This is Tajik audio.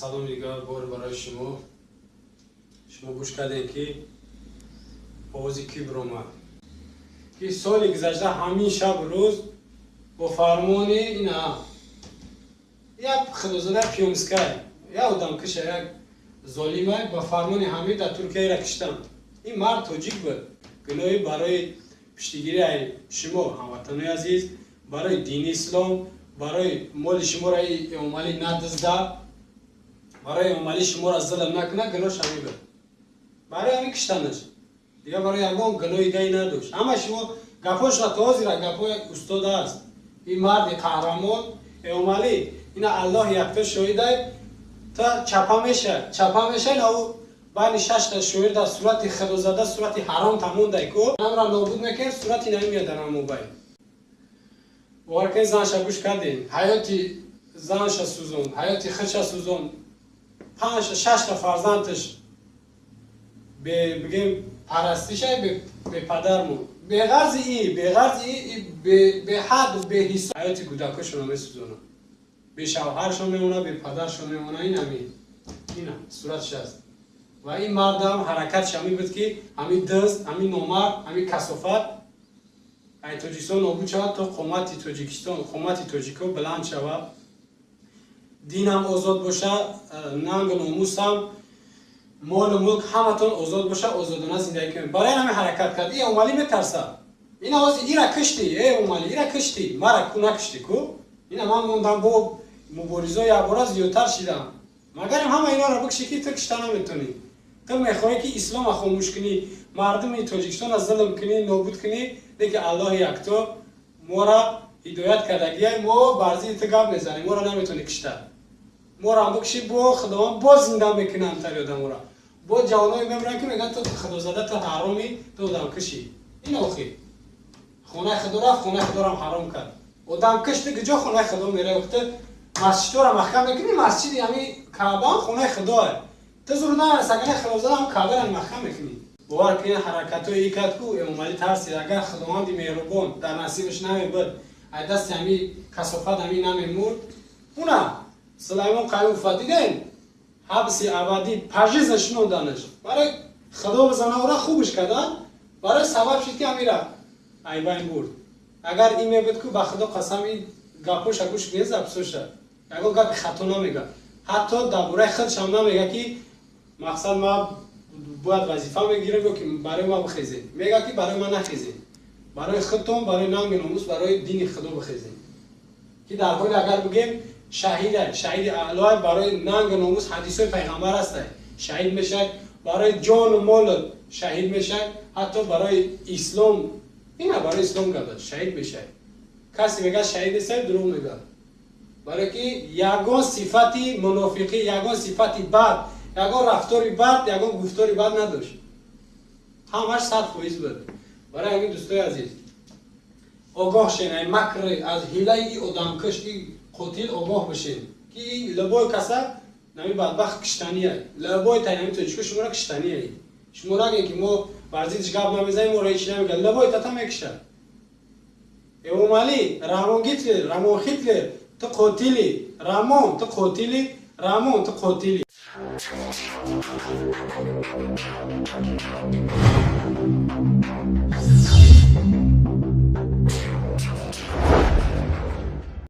Салом дигар бор барои шумо. Шумо гӯш кардем, ки овози кӣ биромад, ки соли гузашта ҳамин шаб рӯз бо фармони ина як худозода пиёмскай, як одамкиша, як золимай, ба фармони ҳамин дар Туркияра киштанд. Ин мард тоҷик буд. Гуноҳи барои пуштигирии шумо, ҳамватанои азиз, барои дини ислом, барои моли шуморо Эмомалӣ надизда, барои Эмомалӣ шуморо зулм накунад, гуноҳш ҳамин буд. Барои ҳамин киштанаш, дигар барои ягон гуноҳи дигаи надошт. Ҳама шумо гапҳошра то ҳозира гапҳои устод аст. Ин марди қаҳрамон Эмомалӣ, ина Аллоҳ якто шоҳидай, та чапа меша, чапа меша. Ина ӯ байни шашта шоир дар сурати худозада, сурати ҳаром тамондай ку амра нобуд мекард, сурати намеяд дар мобайн. Бовар кунед, занша гӯш кардем, ҳаёти занша сӯзон, ҳаёти худша сӯзон, панҷта, шашта фарзандаш бигем парастишай бепадар монд. Беғарзи и, беғарзи и, беҳаду беҳисоб ҳаёти кӯдакошонро месӯзонад, бешавҳаршон мемонад, бепадаршон мемонад. Ин ҳамин, ина суратш аст. Ва ин мардам ҳаракатш ҳамин буд, ки ҳамин дизд, ҳамин номард, ҳамин касофат ай Тоҷикистон нобуд шавад, то қомати Тоҷикистон, қомати тоҷико баланд шавад, динам озод боша, нангу номусам, молу мулк, ҳаматон озод боша, озодона зиндагӣ кунед. Барои ҳамин ҳаракат кард. И Эмомалӣ метарсад. Ина ҳозир ира киштӣ, э Эмомалӣ, ира киштӣ, мара ку накиштӣ ку. Ина ман мондам, бо муборизо якбора зиёдтар шидам. Магарим ҳама инора бикшӣ, ки ту кишта наметонӣ. Ту мехоҳӣ, ки ислома хомӯш кунӣ, мардуми Тоҷикистонро зулм кунӣ, нобуд кунӣ, лекин Аллоҳи якто мора ҳидоят кардагия. Мо бар зидди ту гап мезанем, моро наметонӣ кишта. Морам бикшӣ, бо Худованд боз зинда мекунанд тари одамора. Бо ҷавонои мебаранд, ки мегӯянд: «Ту худозада, ту ҳаромӣ, ту одамкушӣ». Ин охир хонаи худо рафт, хонаи худорам ҳаром кард. Одамкуш, ту куҷо хонаи худо меравӣ? Ту масҷидҳоро маҳкам мекунӣ. Масҷиди ҳами Каъбаам хонаи худоа. Ту зур нарасагана худозада, ҳам Каъбаро маҳкам мекунӣ. Бовар кунед, ҳаракатҳои и кард ку, Эмомалӣ тарсид. Агар Худованди меҳрубон дар насибаш намебуд, ай дасти ҳами касофат ҳами намемурд. Уна Сулаймон Қаюмова дидем, ҳабси абадӣ, пожизненно шинонданаш. Барои Худо бизана, ора хубш кардан, барои сабаб шуд, ки ҳамира айбайн бурд. Агар ин мебуд ку, ба Худо қасам, ин гапҳоша гӯш кунед, записоша, ягон гапи хато намега, ҳатто дар бораи худшам намега, ки мақсад ма бояд вазифа мегирем ё ки барои ма бихезем. Мега, ки барои ма нахезем, барои худтон, барои нанги номус, барои дини Худо бихезем, ки дар ҳоле агар бигем, шаҳида, шаҳиди аълоай, барои нангу номус, ҳадисҳои пайғамбар ҳастай, шаҳид мешавад, барои ҷону мол шаҳид мешавад, ҳатто барои ислом. Ина барои ислом гап, шаҳид мешавад. Касе мегӯяд шаҳид нестад, дурӯғ мегӯяд, барое ки ягон сифати мунофиқӣ, ягон сифати бад, ягон рафтори бад, ягон гуфтори бад надошт, ҳамаш 100% буд. Барои ҳамин, дӯстои азиз, огоҳ шен ай макри, аз ҳилаи и одамкуш, и қотил огоҳ бишен, ки любой каса нами бадбахт киштанияй, любой тай нами тоҷико шуморо киштанияй. Шумо нагӯед, ки мо бар зиддиш гап намезанем, моро ҳеч намегӯяд. Любой тата мекишад. Эмомалӣ, Рамон Гитлер, Рамон Хитлер, ту қотили. Рамон, ту қотили. Рамон, ту қотили.